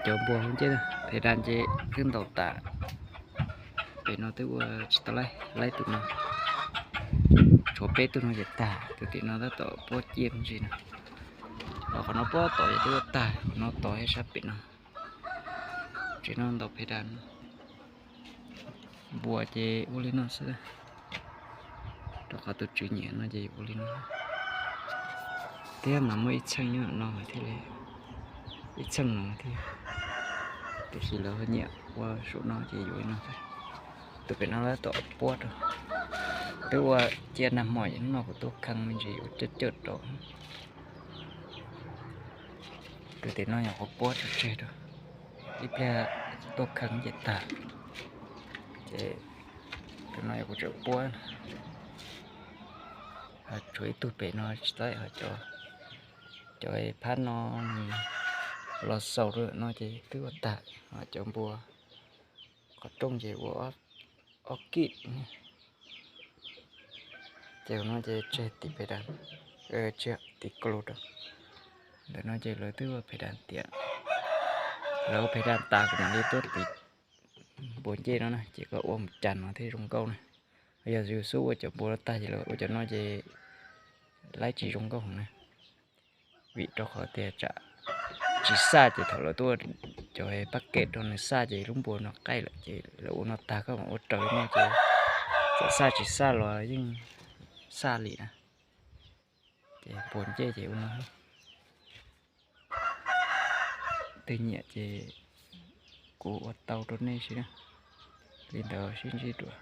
Cov npua hauv nceb, phem das ces twb ntaus tas. Pem no twb ua tsis tau laib, laib tus no. Tshuav peb tug no ces tag, tus tim no tab tom puab ciaj me ntsis no. Qhov no puab tom ces twb ua tag, qhov no tod sab pem no. Tsev no ntaus phem das. Npua ces ua li no xwb, rau qhov tus tswv nyiam no ces ua li no. Thiab mas muaj ib txheej nyob no thiaj li, ib txheej no thiab, tiam sis lawv ho nyiam ua saum no ces yuav li no. Tus pem no tab tom puab rau, twb ua cia nag hmo es hnub no kuv tuaj kheej me ntsis ua cawj cawj rau. Tus tim no nyuam qhuav puab tso tseg rau, ib pliag tuaj kheej ces tag. Ces tus no yog kuv tseem puab. Tshuav ib tug pem no tsis tau, ho cov phab no los xaus rau no ces twb ua tag, ho cov npua qhov rooj ces ua ob kib. Ces no ces tseg tim phem das, tseg tim klo rau. Ntawm no ces lawv twb ua phem das tiav, lawv ua phem das tas kuv mam li tuaj tim npua ncej no na, ces koj ua mus cas no thiaj zoo nkauj na. Yog yus xub ua cov npua no tag ces lawv ua cov no ces laib tsis zoo nkauj heev na. Vim rau qhov tias tsam tsis xaj ces thaum lawv tuaj cov pab kem rau nws xaj ces lub npua no qaij lawm ces lawv ua no tag koj mam ua raws li no ces txawm xaj tsis xaj los yeej xaj li na. Ces npua ncej ces ua no. Twg nyiam ces kuv ua tau rau nej sib na. Li ntawd sib ntsib dua.